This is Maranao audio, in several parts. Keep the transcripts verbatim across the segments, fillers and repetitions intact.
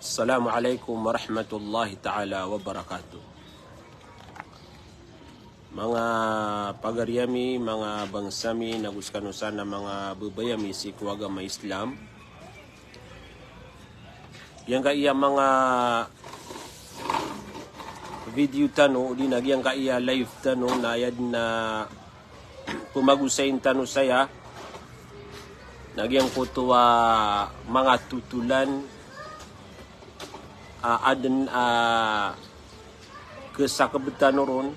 Assalamu alaikum warahmatullahi ta'ala wabarakatuh. Manga pagari ami, manga bangsa mi, nago sekano san a manga babay ami sii ko agama Islam. Giyangkaya manga video tano, odi na giyangkaya live tano, na aya den a pemagosayin tano saya, na giyangkoto a manga totolan a aden a kesakeb tano ron,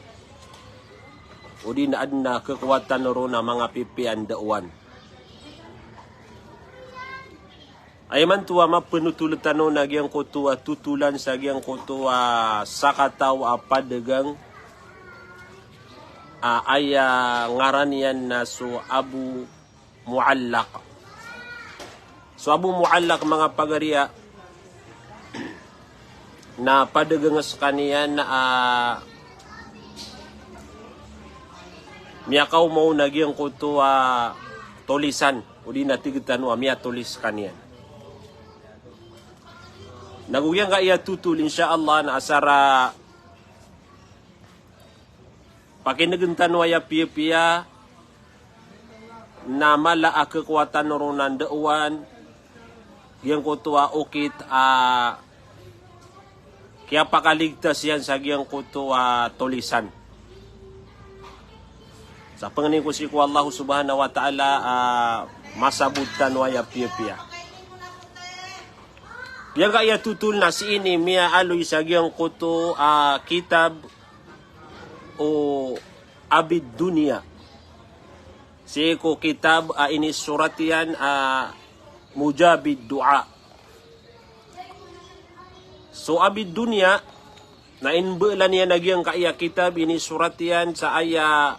odi na aden a kekowa tano ron a manga pipiya a ndaowan. Aya imanto a mapenotol tano na giyangkoto a totolan sa giyangkoto a sakataw a padegang a aya ngaran iyan na so Abu Muallaq. So Abu Muallaq, manga pagari a, na padegang sekaniyan a miyakaoma on a giyangkoto a tolisan, odi na tig tano a miyatolis sekaniyan. Nago giyangkaya totol, insha Allah, na asar a pakinegen tano aya piyapiya, na mala a kekowa tano ron a ndaowan, giyangkoto a okit a kiyapakaligtas iyan sa giyangkoto a tolisan. Sa pangnin ko sii ko Allah subhanahu wa ta'ala a masabot tano aya piyapiya. Giyangkaya totol na sii ini miyaaloy sa giyangkoto a kitab o Abid Dunya. Sii ko kitab a inisorat iyan a Mujabid Du'a. So Abid Dunya, na inbelan iyan a giyangkaya kitab, inisorat iyan sa aya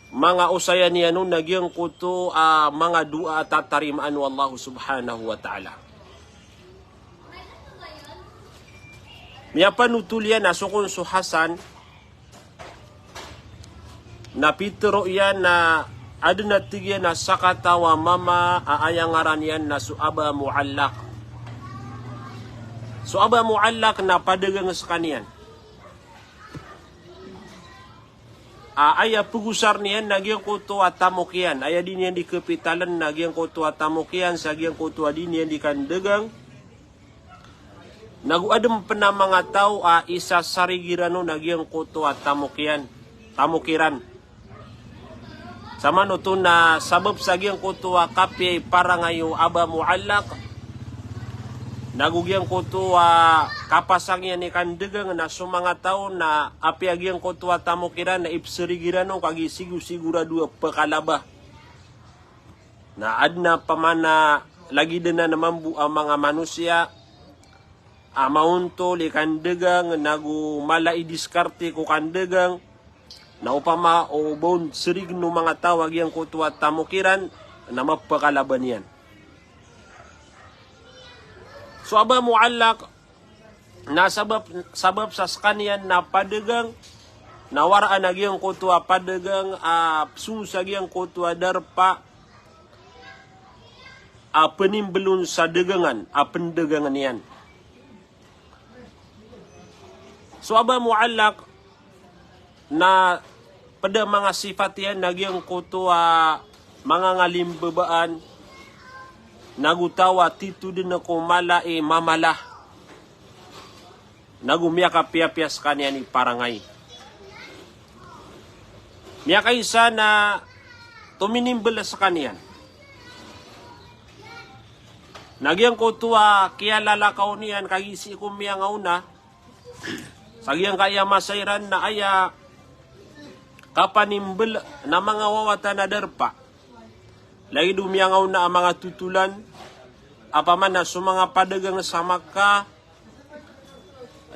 manga osayan iyan on na giyangkoto a manga doa a tatarimaan o Allah subhanahu wa ta'ala. Miyapanotol iyan a so kon so Hasan, na pitero iyan na aden a tig iyan a sakataw a mama a aya ngaran iyan na so Aba Muallaq. So Aba Muallaq na padegang sekaniyan. A, aya pegosar niyan na giyangkoto a tamok iyan, aya di niyan di kepitalen na giyangkoto a tamok iyan, sa giyangkoto a di niyan di kandegang. Nago aden pen a manga taw a isasarigiran on a giyangkoto a tamok iyan, tamok iran. Samanoto na sabap sa giyangkoto a kapiya i parangay o Aba Muallaq, nago giyangkoto a kapasang iyan i kandegang na so manga taw na apiya giyangkoto a tamok iran na ipserigiran on kagiya sigosigorado a pekalaba. Na aden a pamana lagid anan mambo a manga manosiya a maontol i kandegang, nago mala i diskarte ko kandegang, na opama o ba on serigen o manga taw a giyangkoto a tamok iran, na mapekalaba niyan. So Aba Muallaq, na sabap, sabap sa sekaniyan na padegang, na waraan a giyangkoto a padegang a pesong sa giyangkoto a darpa a penimbel on sa degangan a pendegangen iyan. So Aba Muallaq na ped a manga sifat iyan na giyangkoto a manga ngalimbabaan, nago taw a tito den ko mala i mamala, nago miyakapiyapiya sekaniyan i parangay. Miyakaisa na tominimbel sekaniyan. Na giyangkoto a kiyalalakaw niyan kagiya sii ko miyangaona, sa giyangkaya masa iran na aya kapanimbel na manga wawatan a darpa. Lagid o miyangaona a manga totolan, opama na so manga padegang sa Makkah,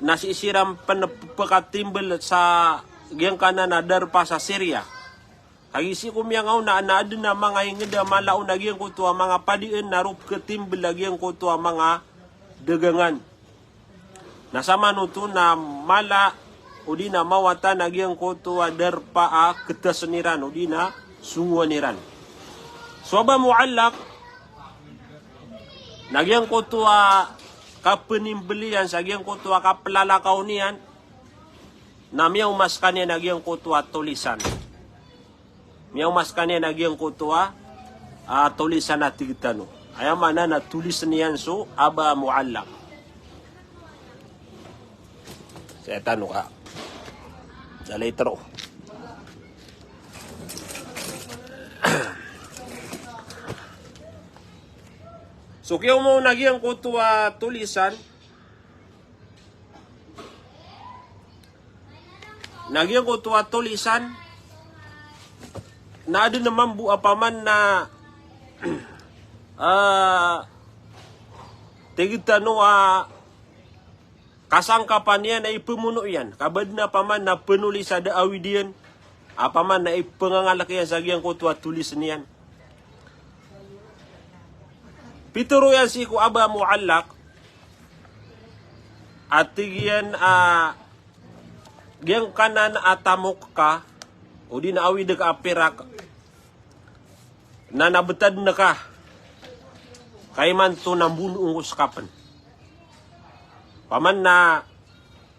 na sii siran pen pekatimbel sa giyangkanan a darpa sa Syria. Kagiya sii ko miyangaona na aden a manga inged a mala on a giyangkoto a manga padien na roo pekatimbel a giyangkoto a manga degangan. Na samanoto na mala odi na mawatan a giyangkoto a darpa a ketasen iran odi na songowan iran. So Aba Muallaq, Na giyangkoto a kapenimbel iyan sa giyangkoto a kaplalakaw niyan, na miyaoma sekaniyan a giyangkoto a tolisan. Miyaoma sekaniyan a giyangkoto a, ah, tolisan a tig tano. Aya maana na tolisen iyan so Aba Muallaq. Saya tano ka. Dalay tero. So kiyaoma on a giyangkoto a tolisan, na giyangkoto a tolisan, na aden a mambo a paman na, ah, tig tano a kasangkapan iyan a ipemono iyan. Ka ba aden a paman na penolisa da awid iyan a paman na ipengangalek iyan sa giyangkoto a tolisen iyan. Pitero iyan sii ko Aba Muallaq a tig iyan a giyangkanan a tamok ka, odi na awid ka a pirak, na nabetad na ka, ka imanto na mbonoon ko seka pen. Paman na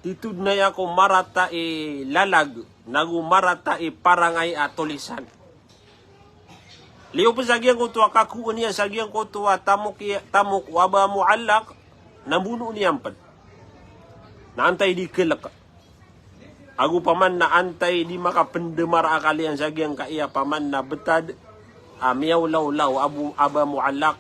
titod na aya ko marata i lalag, nago marata i parangay a tolisan. Liyo pen sa giyangkoto a kakoon iyan sa giyangkoto a tamok i, tamok o Aba Muallaq, na mbonoon iyan pen. Na antai di kelek. Ago paman na antai di makapendemar a akal iyan sa giyangkaya paman na betad a miyaolaola o Abu, Aba Muallaq.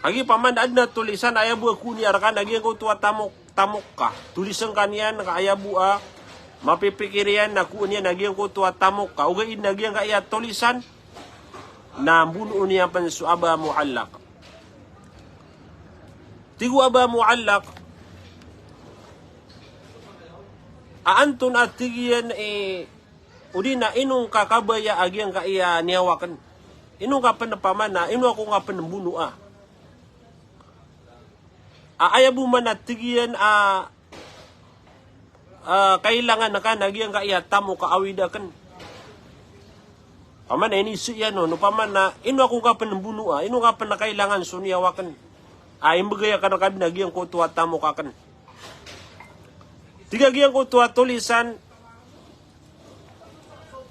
Agi paman na aden a tolisan a aya bo a koon iyan reka na giyangkoto a tamok, tamok ka. Tolisen ka niyan ka aya bo a mapipikir iyan na koon iyan a giyangkoto a tamok ka. Ogaid na giyangkaya tolisan na mbonoon iyan pen so Aba Muallaq. Tig o Aba Muallaq a antonaa tig iyan i, odi na ino ngka kabaya a giyangkaya niyawa aken. Ino ngka pen paman na, ino ako ngka pen mbonoa. A aya bo man a tig iyan a, ah, kailangan ka na giyangkaya tamok ka awid aken. Paman na inise iyan on, o paman na, ino ako ngka pen mbonoa, ino ngka pen kailangan so niyawa aken. A imbegay aken reka den a giyangkoto a tamok aken. Tig a giyangkoto a tolisan,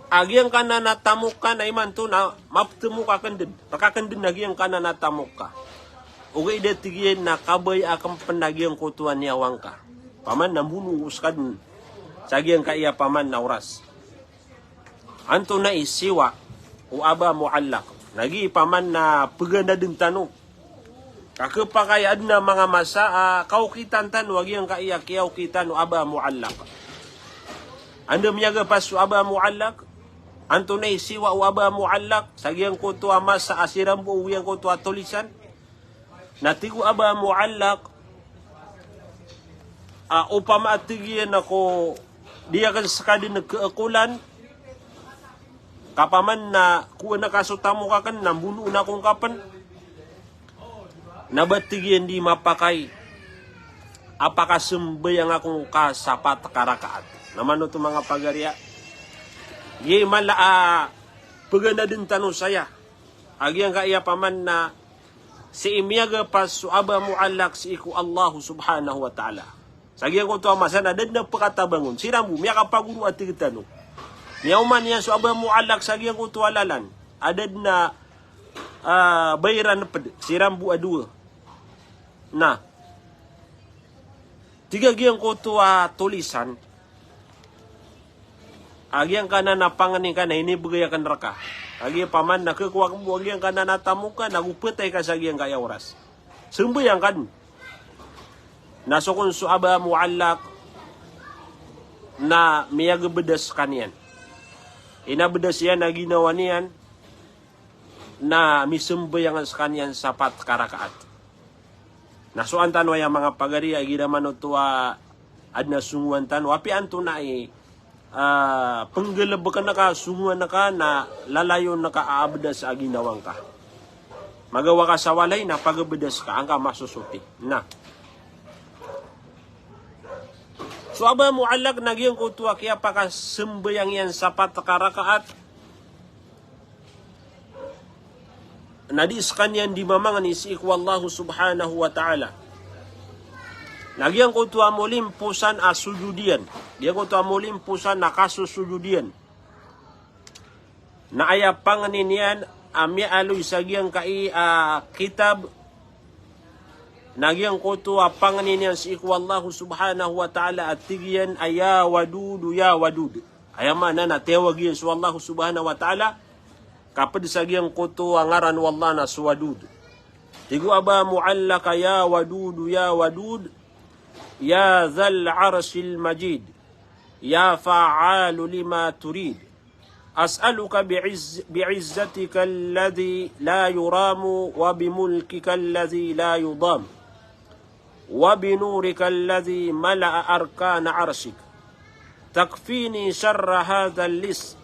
a giyangkanan a tamok ka na imanto na maptemok aken den, reka aken den a giyangkanan a tamok ka. Ogaid a tig iyan na kabaya aken pen a giyangkoto a niyawa ngka. Paman na mbonoon ko seka den sa giyangkaya paman na oras. Antonaa i siyowa o Aba Muallaq. Na giya paman na pegandaden tano. Ka kepakay a aden a manga masa a kaokitan tano a giyangkaya kiyaokitan o Aba Muallaq. Anda miyagapas so Aba Muallaq? Antonaa i siyowa o Aba Muallaq sa giyangkoto a masa a siran bo o giyangkoto a tolisan? Na tig o Aba Muallaq a opama a tig iyan a ko di aken seka den keekolan, ka paman na koon ka so tamok aken na mbonoon ako ngka pen, na ba tig iyan di mapakay a pakasembayang ako ngka sapat ka rakaat. Na manoto manga pagariya, giya mala a pegandaden tano saya a giyangkaya paman na sii miyagapas so Aba Muallaq sii ko Allah subhanahu wa ta'ala. Sa giyangkoto a masa na da den a pekatabangon. Siran bo, miyakapagoro a tig tano. Miyaoma niyan so Aba Muallaq sa giyangkoto a lalan a da den a, ah, bayran ped. Siran bo a dowa. Na tig a giyangkoto a tolisan a giyangkanan a pangni ka na inibegay aken reka. A giya paman na kekowa aken bo a giyangkanan a tamok ka na go petay ka sa giyangkaya oras. Sembayang ka den. Na so kon so Aba Muallaq na miyagebedas sekaniyan. Inabedas iyan a ginawa niyan na misembayang sekaniyan sapat ka rakaat. Na so antano aya manga pagariya, igira manoto a aden a songowan tano, apiya antonaa i, ah, penggelebeken ka, songowan ka, na lalayon ka a abedas a ginawa ngka. Magawa ka sa walay na pagebedas ka, angka masosoti. Na so Aba Muallaq na giyangkoto a kiyapakasembayang iyan sapat ka rakaat Na di skaniyan di mamangni sii ko Allahu subhanahu wa ta'ala. Na giyangkoto a molimposan a sojod iyan, giyangkoto a molimposan a kasosojod iyan, na aya pangni niyan a miyaaloy sa giyangkai a kitab, na giyangkoto a pangni niyan sii ko Allahu subhanahu wa ta'ala a tig iyan a ya Wadud, ya Wadud. Aya maana na tiyawag iyan so Allahu subhanahu wa ta'ala, kapd sa giyangkoto a ngaran o Allah na so Wadud. Tig o Aba Muallaq a ya Wadud, ya Wadud, ya Dhal Arshil Majid, ya Fa'alu lima turid. As'aluka bi'izz-, bi'izzatika alladhi la yuram wa bimulkika alladhi la yudam. Wa binurika alladhi mala'a arkana arshik. Takfini sharra hadhal lis.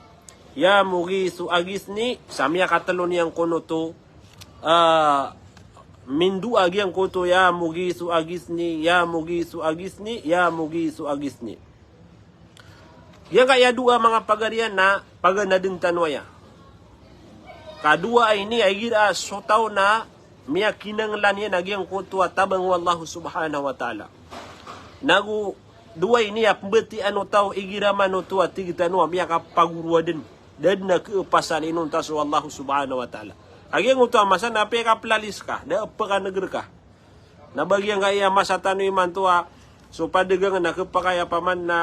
Ya Mughithu aghithni, sa miyakatlo niyan konoto, ah, mindoa giyangkoto ya Mughithu aghithni, ya Mughithu aghithni, ya Mughithu aghithni. Giyangkaya doa manga pagari iyan na paganadn tano aya. Ka doa ini a igira so taw na miyakinanglan iyan a giyangkoto a tabang o Allahu subhanahu wa ta'ala. Nago doa ini a pmbatiya o taw igira man oto a tig tano a miyakapagoroa dn. Da dn a khapasan inonta so Allahu subhanahu wa ta'ala. A giyangkoto a masa na pkapelalis ka, da a pkanegr ka. Na ba giyangkaya masa tano imanto a so padagang na khapakay a paman na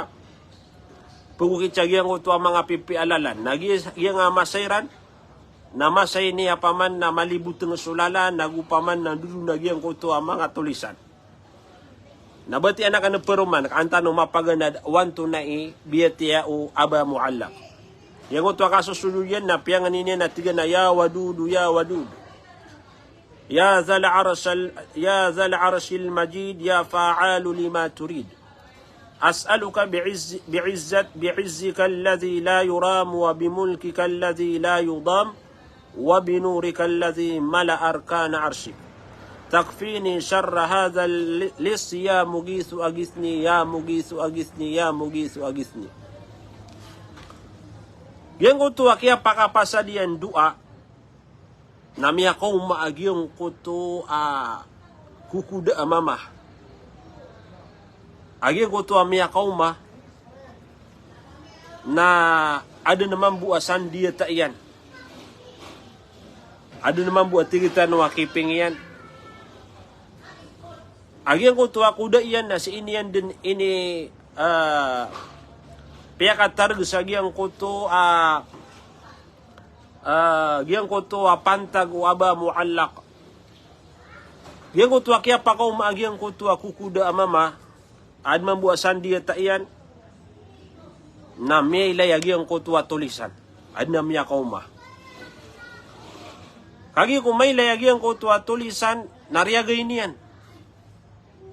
pagokit sa giyangkoto a manga pipiya a lalan. Na giya, giyangkaya masa iran, na masa ini a paman na malibotng so lalan, nago paman na dodon a giyangkoto a manga tolisan. Na batiya anan a paroman, ka an tano mapaganad o antonaa i biyatiya o Aba Muallaq. Giyangkoto a kasosojod iyan na piyangni niyan a tig iyan a ya Wadud, ya Wadud. Ya Dhal Arshal, ya Dhal Arshil Majid, ya Fa'alu lima turid. As'aluka bi'izz-, bi'izzat-, bi'izzika alladhi la yuram wa bimulkika alladhi la yudam wa binurika alladhi mala'a arkana arshik. Takfini sharra hadhal li-, lis, ya Mughithu aghithni, ya Mughithu aghithni, ya Mughithu aghithni. Giyangkoto a kiyapakapasad iyan doa, na miyakaoma a giyangkoto a kokoda a mama. A giyangkoto a miyakaoma na adn mambo a sandiyata iyan. Adn mambo a tig tano a kiping iyan. A giyangkoto a koda iyan na sii niyan dn ini, ah, piyakatarg sa giyangkoto a ah, giyangkoto a pantag o Aba Muallaq. Giyangkoto a kiyapakaoma a giyangkoto a kokoda a mama, adn mambo a sandiyata iyan, na miyailay a giyangkoto a tolisan. Adn a miyakaoma. Kagiya ko mailay a giyangkoto a tolisan, na riyagay niyan.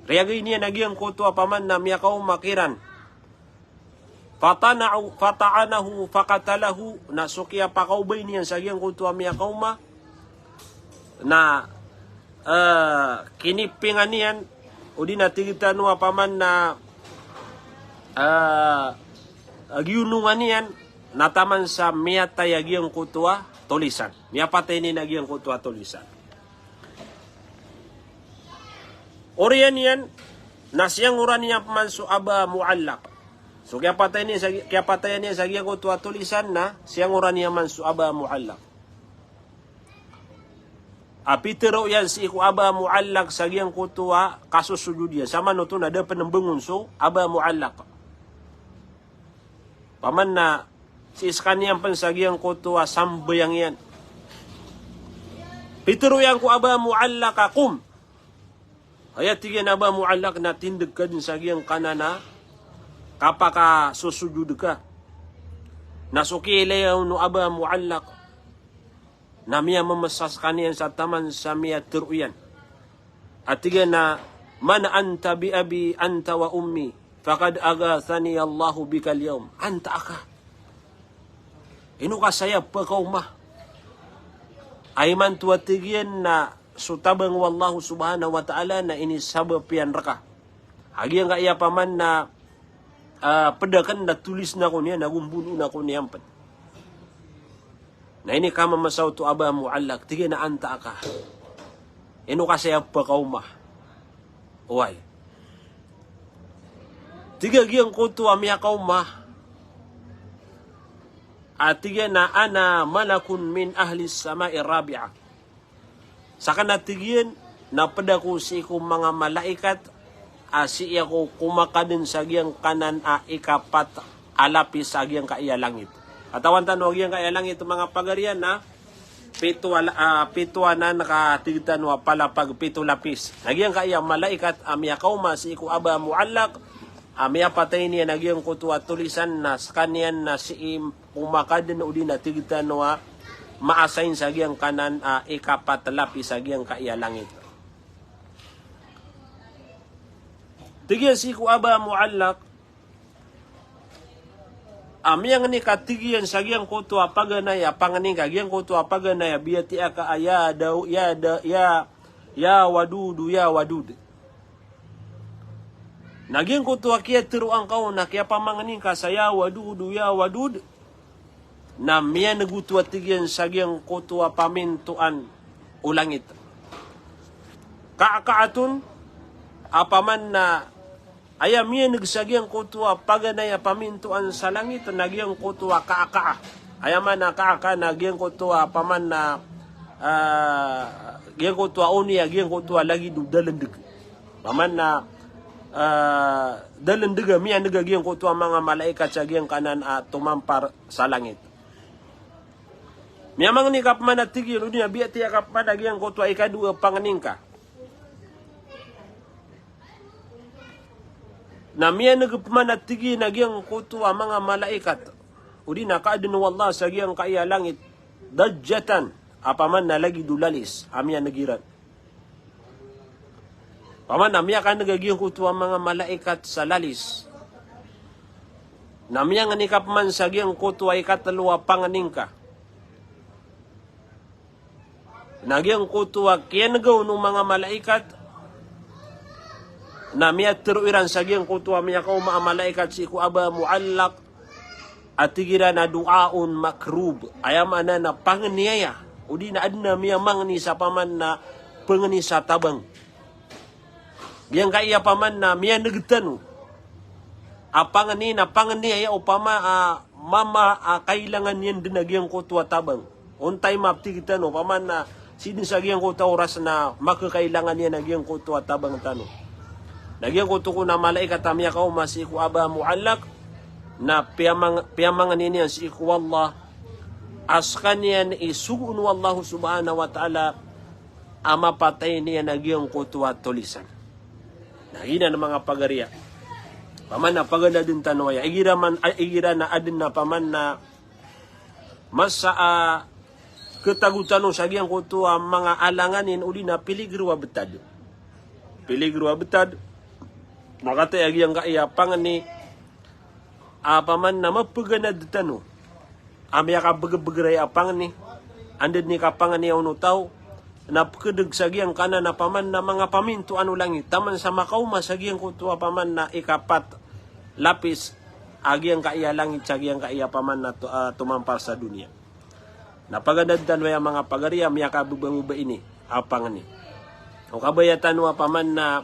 Riyagay niyan a giyangkoto a paman na miyakaoma kiran. Fatana'u-, fata'anahu faqatalahu, na so kiyapakaobay niyan sa giyangkoto a miyakaoma, na, eh, kinipingan iyan, odi na tig tano a paman na, eh, giyonongan iyan, na taman sa miyatay a giyangkoto a tolisan. Miyapatay niyan a giyangkoto a tolisan. Oriyan iyan, na siyangoran iyan pman so Aba Muallaq. So kiyapatay niyan sa, kiyapatayan iyan sa giyangkoto a tolisan na siyangoran iyan man so Aba Muallaq. A pitharo iyan sii ko Aba Muallaq sa giyangkoto a kasosojod iyan. Samanoto na da pn mbangon so Aba Muallaq. Paman na sii skaniyan pn sa giyangkoto a sambayang iyan. Pitharo iyan ko Aba Muallaq a, "Qum." Aya tig iyan a Aba Muallaq na tindg ka dn sa giyangkanan a kapakasosojod ka. Na so kiyailay on o Aba Muallaq na miyamamasa skaniyan sa taman sa miyatharo iyan. A tig iyan a, "Man anta bi abi anta wa ummi, faqad aghathani Allahu bikal yawm." Antaa ka? Ino ka saya pkaoma? Ay man to a tig iyan na so tabang o Allahu subhanahu wa ta'ala na inisabap iyan rka. A giyangkaya paman na, ah, pd akn na tolisn ako niyan, ago mbolon ako niyan pn. Na ini ka mamasaw to Aba Muallaq, tig iyan a antaa ka. Ino ka saya pakaoma. Oway. Tig a giyangkoto a miyakaoma a tig iyan a ana malakun min ahlis samai rabi'ah. Sakn a tig iyan na pd ako sii ko manga malaikat a sii ako komakadn sa giyangkanan a ikapat a lapis a giyangkaya langit. Katawan tano a giyangkaya langit, manga pagariya, na pito a la-, ah, pito anan ka tig tano a palapag, pito lapis. Na giyangkaya malaikat a miyakaoma sii ko Aba Muallaq a miyapatay niyan a giyangkoto a tolisan na skaniyan na sii komakadn odi na tig tano a ma-assign sa giyangkanan a ikapat lapis a giyangkaya langit. Tig iyan sii ko Aba Muallaq a miyangni ka, tig iyan, sa giyangkoto a paganay a pangni ka, giyangkoto a paganay a biyatiya ka a ya Daw-, ya Da-, ya, ya Wadudu, ya Wadud. Na giyangkoto a kiyatharoa ngka on na kiyapamangni ngka sa ya Wadudu, ya Wadud, na miyan'g oto a tig iyan sa giyangkoto a pamintoan o langit. Ka'ka'atun, a paman na aya miyan'g sa giyangkoto a paganay a pamintoan sa langit na giyangkoto a ka'ka'a. Aya maana a ka'ka'a na giyangkoto a paman na, ah, giyangkoto a oni a giyangkoto a lagid o dalndg. Paman na, ah, dalndg a miyan'g a giyangkoto a manga malaikat sa giyangkanan a tomampar sa langit. Miyamangni ka paman a tig iyan, odi na biyatiya ka paman a giyangkoto a ikadowa a pangni ngka. Na miyan'g paman a tig iyan a giyangkoto a manga malaikat, odi na kaadn o Allah sa giyangkaya langit, dajjatan, a paman na lagid o lalis a miyan'g iran. Paman na miyakan'g a giyangkoto a manga malaikat sa lalis. Na miyangni ka paman sa giyangkoto a ikatlo a pangni ngka. Na giyangkoto a kiyan'ga on o manga malaikat, na miyatharo iran sa giyangkoto a miyakaoma a malaikat sii ko Aba Muallaq a tig iran a du'aun makrub. Aya maana na pangni aya, odi na adn a miyamangni sa paman na pangni sa tabang. Giyangkaya paman na miyan'g tano a pangni na pangni aya opama a mama a kailangan iyan dn a giyangkoto a tabang. On time a tig tano, paman na sii dn sa giyangkoto a oras na makakailangan iyan a giyangkoto a tabang tano. Na giyangkoto kon a malaikat a miyakaoma sii ko Aba Muallaq, na piyamang-, piyamangni niyan sii ko Allah a skaniyan i sogoon o Allah subhanahu wa ta'ala a mapatay niyan a giyangkoto a tolisan. Na giyanan, manga pagariya, paman na paganadn tano aya, igira man, a, igira na adn a paman na masa a khatago tano sa giyangkoto a manga alanganin odi na piligro a btad. Piligro a btad, na kataya giyangkaya pangni a paman na mapaganad tano a miyakabgabgr aya a pangni, anda dn i kapangni on o taw, na pkdg sa giyangkanan a paman na manga pamintoan o langit, taman sa makaoma sa giyangkoto a paman na ikapat lapis a giyangkaya langit sa giyangkaya paman na to-, ah, tomampar sa doniya. Na paganadn tano aya, manga pagariya, miyakababangobay ini a pangni. O kabaya tano a paman na,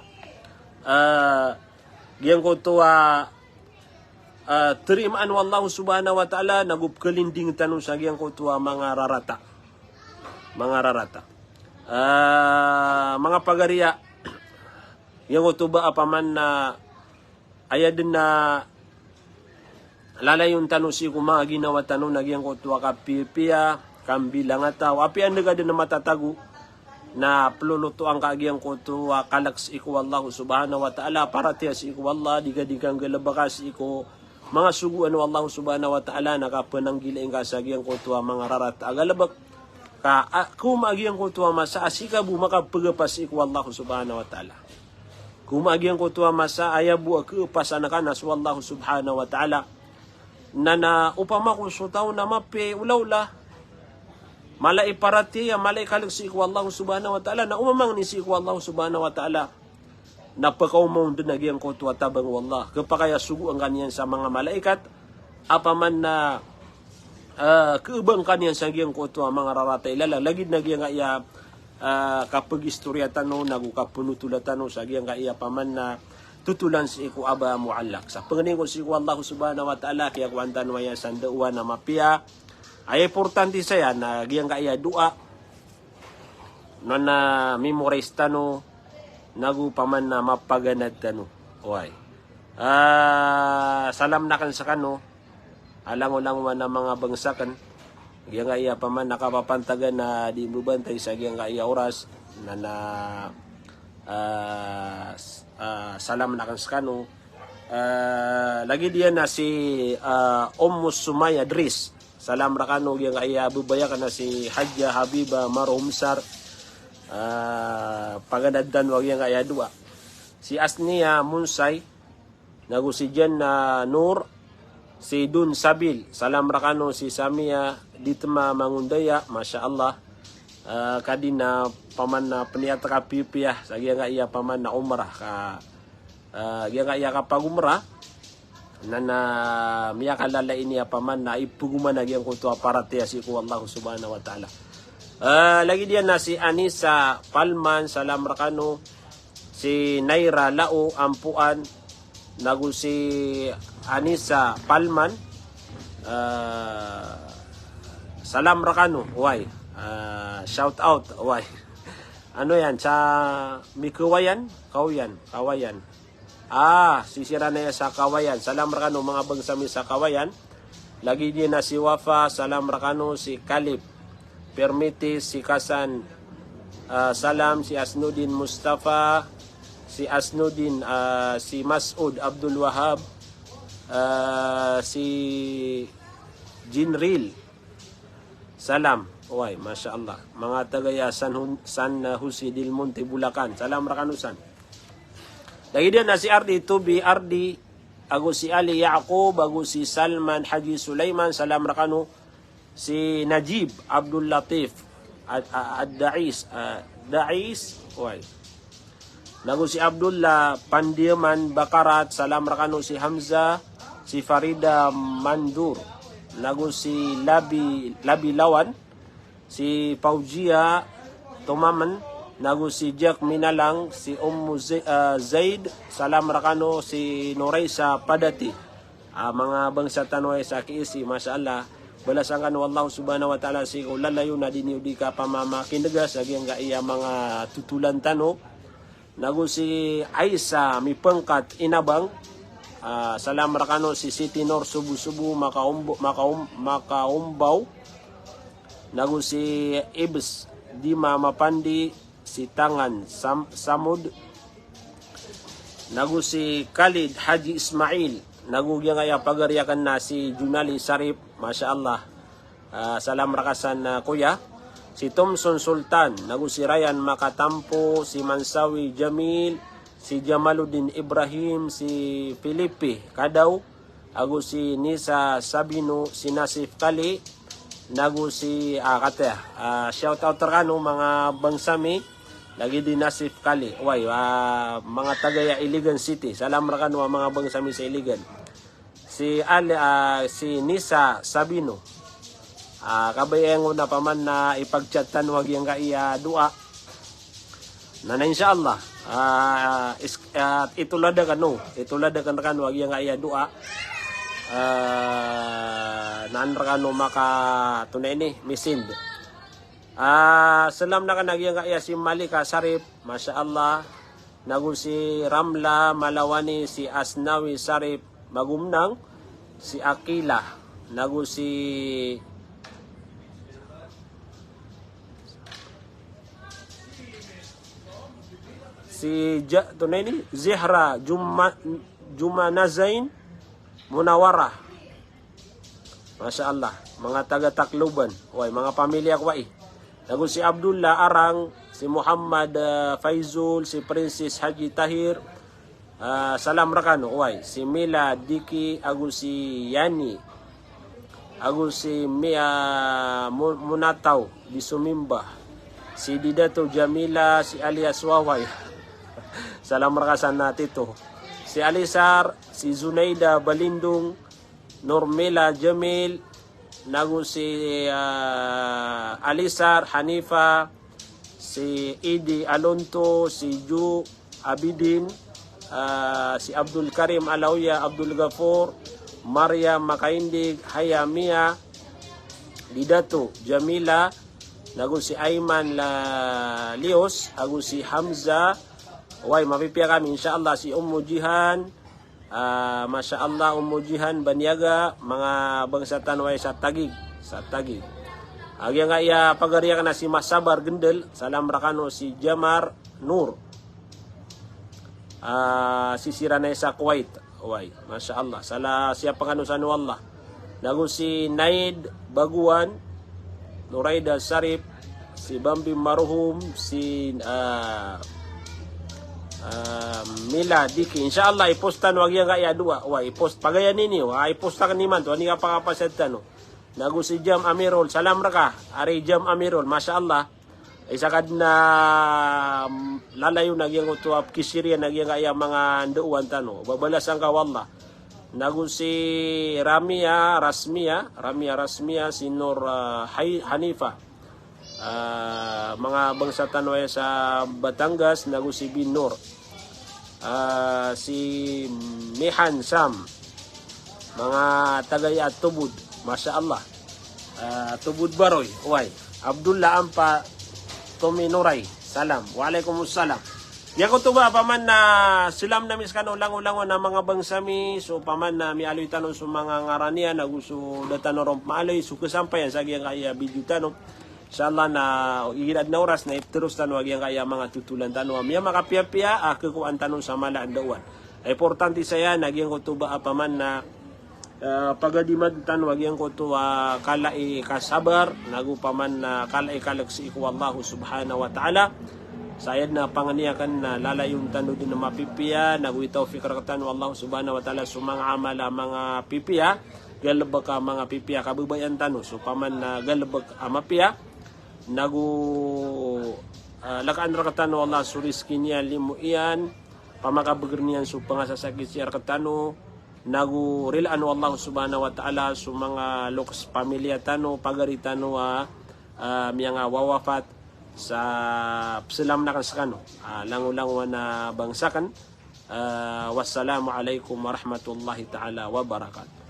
ah, giyangkoto a, ah, tarimaan o Allah subhanahu wa ta'ala, nago pkalinding tano sa giyangkoto a manga rarata. Manga rarata. Ah, manga pagariya, giyangkoto ba a paman na aya dn a lalayon tano sii ko manga ginawa tano na giyangkoto a kapiyapiya, kambilangataw, apiya ndg a dn a matatago, na plolotoan ka a giyangkoto a kalk sii ko Allah subhanahu wa ta'ala, paratiyaya sii ko Allah, di ka, di ka nggalbka sii ko manga sogoan o Allah subhanahu wa ta'ala, na kapananggilai ngka sa giyangkoto a manga rarata a galbk, ka, a, koma a giyangkoto a masa a sii ka bo makapagapas sii ko Allah subhanahu wa ta'ala. Koma a giyangkoto a masa a aya bo a khapasan ka na so Allah subhanahu wa ta'ala. Na, na opama ko so taw na mapiya i olaola, mala i paratiyaya, mala i kalk sii ko Allah subhanahu wa ta'ala, na o mamangni sii ko Allah subhanahu wa ta'ala, na pakaoma on dn a giyangkoto a tabang o Allah. Khapakay a sogoan ka niyan sa manga malaikat a paman na, ah, keebangkan iyan sa giyangkoto a manga rarata i lalan. Lagid na giyangkaya, ah, kapagistoriya tano, nago kapenotola tano sa giyangkaya paman na totolan sii ko aba muallaq. Sa pangnin ko sii ko Allah subhanahu wa ta'ala, kiyakowan tano aya sa ndaowan a mapiya. Aya importante saya na giyangkaya doa na, na memorize tano, nago paman na mapaganad tano. Oway. Ah, salam raken sekano a langolangowan a manga bangsa ken. Giyangkaya paman na kapapantagan a di mbebantay sa giyangkaya oras na, na, ah, s-, ah, salam raken sekano. Ah, lagid iyan a si, ah, Ummu Sumaya Dris. Salam rekano giyangkaya bebaya ken a si Hadja Habiba Marhumsar. Ah, paganad tano a giyangkaya doa. Si Asnia Munsay, nago si Janna Nur, si Dun Sabil. Salam rekano si Samia Ditma Mangundaya, masha Allah. Ah, ka di na paman na peniya teka pipiya sa giyangkaya paman na umrah ka, ah, giyangkaya kapagumrah. Na, na miyakalala ini a paman na ipegoman a giyangkoto a paratiyaya sii ko Allah subhanahu wa ta'ala. Ah, lagid iyan a si Anisa Palman, salam rekano. Si Naira Lao Ampuan, nago si Anisa Palman, ah, salam rekano, oway. Ah, shout out, oway. Ano iyan, sa Mikewayan? Kawayan, Kawayan. Ah, si Siranaya sa Kawayan. Salam rekano manga bangsa mi sa Kawayan. Lagid iyan a si Wafa, salam rekano, si Kalib Permiti, si Kasan, ah, salam, si Asnudin Mustafa, si Asnudin, ah, si Masud Abdul Wahab, ah, si Jinril. Salam. Oway, masha Allah. Manga tagaya San Hun-, San, ah, Jose del Monte, Bulacan. Salam rekano san. Lagid iyan a si Ardi Tubi Ardi, ago si Ali Yaqub, ago si Salman Haji Sulaiman, salam rekano. Si Najib Abdul Latif Ad-, a-, Ad-, Dais, ah, Dais, oway. Nago si Abdullah Pandiaman Bakarat, salam rekano. Si Hamza, si Farida Mandur, nago si Labi, Labi Lawan, si Fauzia Tomamen, nago si Jack Minalang, si Ummu Ze-, ah, Zaid, salam rekano. Si Noraisa Padati. Ah, manga bangsa tano aya sa K S C, masha Allah. Balasan kano o Allah subhanahu wa ta'ala sii ko lalayon a di niyo di kapamamakinega sa giyangkaya manga totolan tano. Nago si Aisa Mipengkat Inabang. Ah, salam rekano. Si Siti Nur Subu-subu Makaumbo-, Makaum-, Makaumbaw. Nago si Ibs Dima Mapandi, si Tangan Sam-, Samud, nago si Khalid Haji Ismail, nago giyangkaya pagari aken na si Junali Sarip, masha Allah. Ah, salam reka san, ah, kuya. Si Thomson Sultan, nago si Ryan Makatampo, si Mansawi Jamil, si Jamaluddin Ibrahim, si Filipe Kadaw, ago si Nisa Sabino, si Nasif Kali, nago si, ah, kata, ah, shout out rekano manga bangsa mi, lagid i Nasif Kali. Oway, ah, manga tagaya Iligan City. Salam rekano a manga bangsa mi sa Iligan. Si Ali, ah, si Nisa Sabino. Ah, kabaya ngka na paman na ipag-chat tano a giyangkaya doa. Na, na, insha Allah, ah, is-, ah, itolad aken, no? Itolad aken rekano a giyangkaya doa. Ah, na an rekano maka-, tonaa ini, mi-send. Ah, salam aken a giyangkaya si Malika Sarip, masha Allah. Nago si Ramla Malawani, si Asnawi Sarip Magumnang, si Akila, nago si Si Ja-, tonaa ini, Zihra Juma-, Jumanazain Munawara. Masha Allah, manga taga Tacloban. Oway, manga pamilya ko oway. Nago si Abdullah Arang, si Muhammad, ah, Faizul, si Princess Haji Tahir. Ah, salam rekano, oway. Si Mila Diki, ago si Yani. Ago si Mia Mu-, Munataw di Sumimba. Si Didato Jamila, si alias Waway. Salam reka san a tito. Si Alisar, si Zunaida Balindong, Normila Jamil, nago si, ah, Alisar, Hanifa, si Idi Alonto, si Ju Abidin, ah, si Abdul Karim Alawya, Abdul Gafur, Maria Makaindig, Haya Mia, Didato, Jamila, nago si Aiman La-, Lios, ago si Hamza. Way, mapipiya kami, insha Allah, si Ummu Jihan, ah, masha Allah, Ummu Jihan Baniyaga, manga bangsa tano ay sa Taguig, sa Taguig. Ago giyangkaya pagari akn a si Masabar Gendel, salam rkano, si Jamar Nur. Ah, si Sirana sa Kuwait. Way, masha Allah. Sala siyap kano sa ano Allah. Nago si Naid Baguan, Nuraida Sarip, si Bambi Maruhum, si, ah, ah, Mila Diki. Insha Allah, i-post tano a giyangkaya dowa. Way, i-post. Pagaya niyo, way, i-post akn imanto. Ani kapakapasad tano. Nago si Jam Amirul. Salam rka, ari Jam Amirul. Masha Allah. Isa ka dn a, mm, lalayon a giyangkoto a pkisiriyan a giyangkaya manga ndao tano. Babalasan ka o Allah. Nago si Ramia Rasmia, Ramia Rasmia, si Nur, ah, Hay-, Hanifa. Ah, manga bangsa tano aya sa Batangas, nago si Binur. Ah, si Mihan Sam. Manga taga aya Tubod. Masha Allah. Ah, Tubod Baroy. Way. Abdullah Ampa Tomi Nuray. Salam. Wa alaikum salam. Giyangkoto ba, paman na salam ami skano langolangon a manga bangsa mi. So paman na miyaaloy tano so manga ngaran iyan, ago so da tano ron maaloy so kasampayan sa giyangkaya video tano. Insha Allah na igira dn a oras na ipteros tano a giyangkaya manga totolan tano a miyamakapiyapiya a kakowaan tano sa mala a ndaowan. Importante saya na giyangkoto ba, paman na, ah, pagadimad tano a giyangkoto a kala i kasabar, nago paman na kala i kalk sii ko Allah subhanahu wa ta'ala. Sa aya dn a pangni akn na lalayon tano dn a mapipiya, nago itawfiq rktano o Allah subhanahu wa ta'ala so manga amal a manga pipiya, galbk a manga pipiya a kababayaan tano, so paman na galbk a mapiya, nago, ah, lkaan rktano o Allah so rizki niyan, limo iyan, pamakabgr niyan so pangasasakit sii rktano, nago rilaan o Allah subhanahu wa ta'ala so manga loks pamilya tano, pagari tano a, ah, miyangawawafat, sa psalam akn skano a langolangon a bangsa akn. Ah, wassalamu alaikum warahmatullahi ta'ala wabarakatuh.